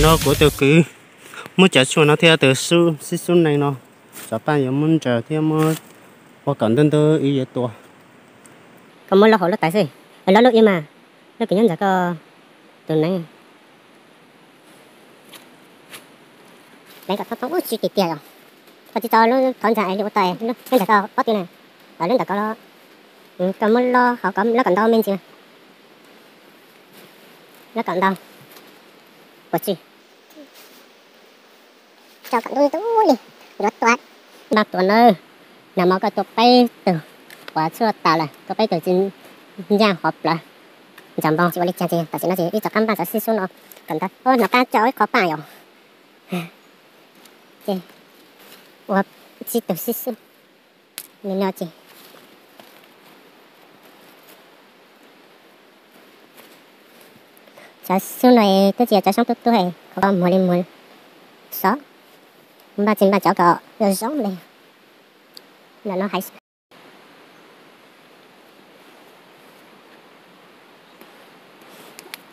No kuv tus kwv muab cov tshuaj no thiab tus xib xub nees no, cov paj yuav muab ntsaws thiab muab ua kom ntub ntub ib yuav tua. Koj muab lub hauv lub tawv xwb, lub lub ib mas, lub kws nyob ntawm koj tus nees. Deev kom thoob thoob ub tsis tiag tiag os. Koj tsis tso lub thoob ntsa es li ua tau, lub ntawm koj pob tw na, lub ntawm koj, koj muab lub hauv lub kom ntau me ntsis, lub kom ntau, puas tsis? Tso kom ntub ntub li, yuav tua. Npaj tua nawb, nag hmo koj tua peb tug, quav tshuaj tas lawm, tua peb tug tsis ncaj qhov plawv. Ntsaws npoo tsis ua li cas ces tam sim no ces ib co qab npaj cov xib xub no kom ntawd. Hnov qab tso ib qho paj yom. Ces ua tsib tug xib xub li no ces cov xib xub no twb tsis yog cov xyoob tub tub, qhov muag li muag xov, npaj tsis npaj cov kom zoo li no hais.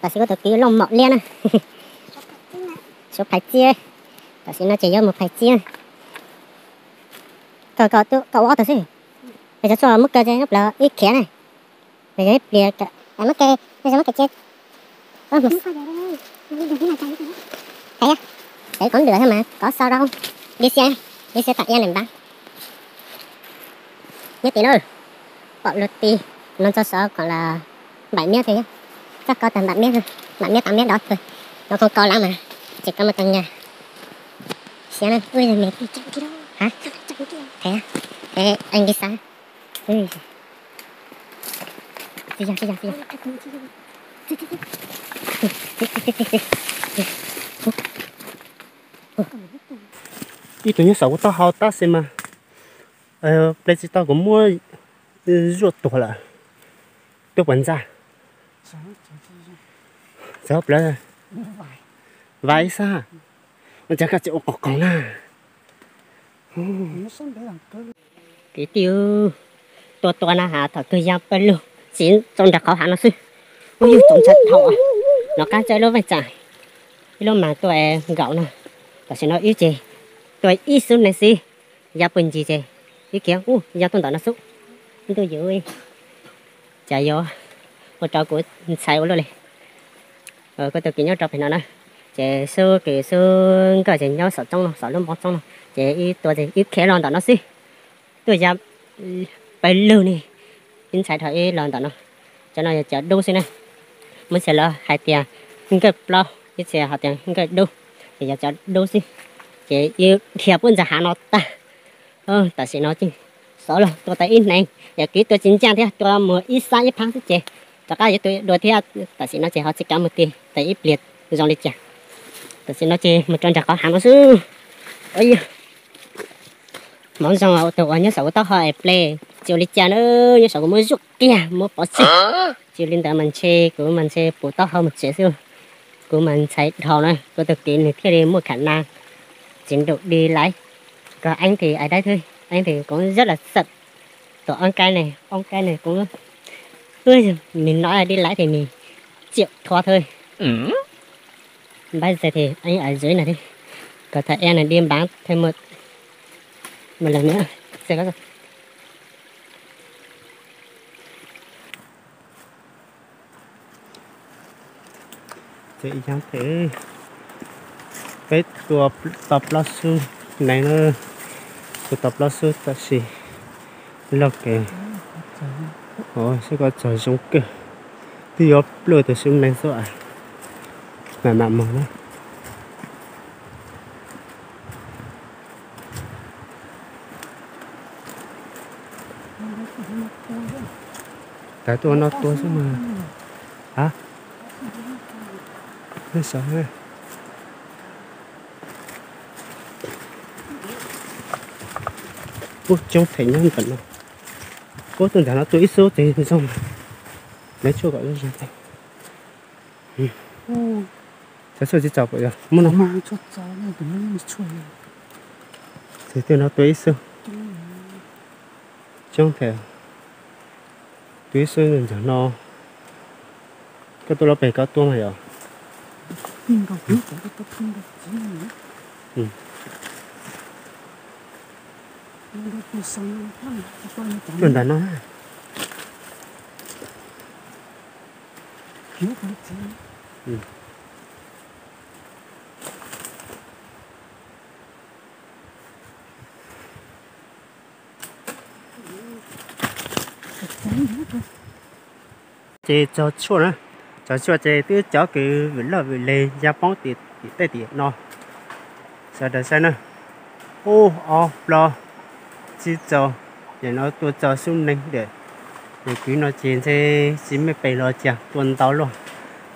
Tam sim kuv tus kwv looj mom liab na, suav phais txiab, tam sim no ces yuav mus phais txiab. Koj ua ob tug xwb, es cov tshuaj muab kaw ces nyob plawv ib khiav na, es yog ib pliag muab kaw, muab kaw txiab. Thaiv, thaiv kov lwm thiab mas kov xaus rau li xia, li xia tam ia neem npab. Nyob tim no, pom luag ti, no txog xov kom las npaim miab thiab, txog koj tag npaim miab, npaim miab tas miab dov twg, no koj kov lawm mas tsis kov mus tau nyaj. Siav na, ub, thaiv, nkis xav. Ib tug nyob saum kuv taub hau tab sis mas ple tsis tau, kuv muab zuaj tuag lawm. Tuaj puas ntxa? Txawv plawv, vais ib sab, ua cas koj tsis ua qos qoos na? Kwv tij, tua tua na has thaum kawg ya pawg lug xiv tau nram qhov hav no xwb. Ub, yug txaus ntshai dhau. Nov qab txawb lub vaj tsam, ib lub mas tuaj nkaum no, tam sim no ib ces tuaj ib xub neeg xwb, ya pw ncig ces ib kiag ub ya tuaj ntawm no xwb. Ntuj yus, cas yuav ua rau kuv ntxhais ua luaj li. Kuv tus kwv nyob rau pem no na, ces xub kwv xub nkauj ces nyob saum tsob no, saum lub npoo tsob no, ces ib tuaj ces ib khiav los ntawm no xwb. Tuaj ya pawg lug ne, ib ntxhais dhau ib los ntawm no. Cov no yog cov dub xwb na. Muaj txhia lawv hais tias nkawj plaub, ib txhia hais tias nkawj dub, ces yog cov dub xwb. Ces dhia puab ntxag hav no tag. Tam sim no xov los tua tau ib hneev, yog kwv tua tsis ncaj thiab tua mus ib sab ib phab xwb ces rov qab yuav tua dua thiab. Tam sim no ces ho tsis kav mus ti tau ib pliag zoo li cas. Tam sim no ces mus rau nram qhov hav no xwb. Hmoov zoo tus uas nyob saum kuv taub hau es ple tsis ua li cas na, nyob saum kuv muab zuaj kiag muab pov tseg. Tsis li ntawd mas ntshe kuv mas ntshe puv taub hau mus tsev xwb. Kuv mas ntxhais dhau na, kuv tus kwv nws thiaj li muaj khả năng txiv nraum di laiv. Koj eeb thì ai đấy thôi, eeb thì cũng rất là sợ. Tus ob kaib ne, ob kaib ne cũng, mình nói là đi lái thì mình chịu thua thôi. Bây giờ thì anh ở dưới này đi. Có thể em này đi bán thêm một, một lần nữa. Xem có. Ces ib yav phem, peb tua tau plaub xub nees na, tua tau plaub xub tab sis loj kev, xwb kom txog zoo kawg, twb yuav pluaj tus xub nees xwb, mam mam mus na. Tawv tuaj no tua xwb mas. Ha, nej sav, ub, coob phem nyob ntawm no. Ub, tuaj ntawm no tua ib xub ces zoo, lawv tshuaj kom zoo tag. Txav tshuaj tsis txaus pom yog muab no. Ces tuaj no tua ib xub, coob phem, tua ib xub ntawm no. Koj tuaj lub pem koj tuaj mas yog. Tuaj ntawm no. Ces txog tshuaj na, txog tshuaj ces twb cov kws vwm loj vwm le ya poob tim tej tim no. Sawv daws saib na, ub ob plaub tsib rau, ces no tuaj txog xub neej tiam, ces kwv no ces ntshe tsis muaj pes los cas tuaj ntau luaj.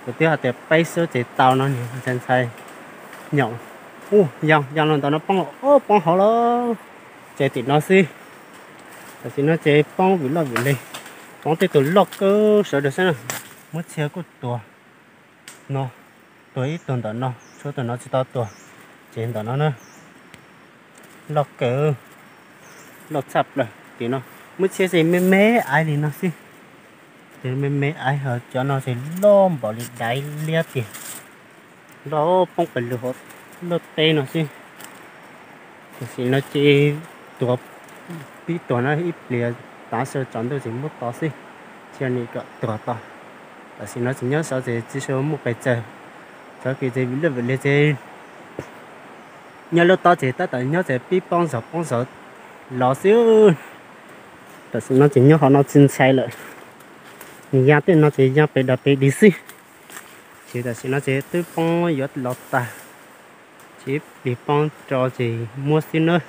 Kuv twb hais tias peb xub ces tau no niag ntxhais ntxhais nyaum. Ub, ya los ntawm no poob, ub poob hauv lawm. Ces tim no xwb. Tam sim no ces poob vwm loj vwm le, poob tej tus loj kawg sawv daws saib na. Muab txhia kuj tuag no, tuag ib tug ntawm no, tshuav tus no tsis tau tuag. Ces ntawm no na, loj kawg, loj tshaj plaws tim no. Muab txhia ces me me aiv li no xwb. Ces me me aiv, ho cov no ces loj npaum li daiv liab tiag, loj poob pes lug hauv lub teb no xwb. Tam sim no ces tuag, pib tuag na, ib pliag tav su tsaus ntuj ces muab tau xwb, cia nim kom tuag tau. Tam sim no ces nyob saud ces tsis muaj pes tsawg, cov kws ces vwm loj vwm le ces nyob lub teb ces tab tom nyob ces pib poob zog poob zog los xwb. Tam sim no ces nyob hauv no tsis ntshai lawm, nws ya tej no ces ya pes dog pes dig xwb. Ces tam sim no ces twb poob yuav los tag, ces ib pliag poob rau ces muab xwb nawb.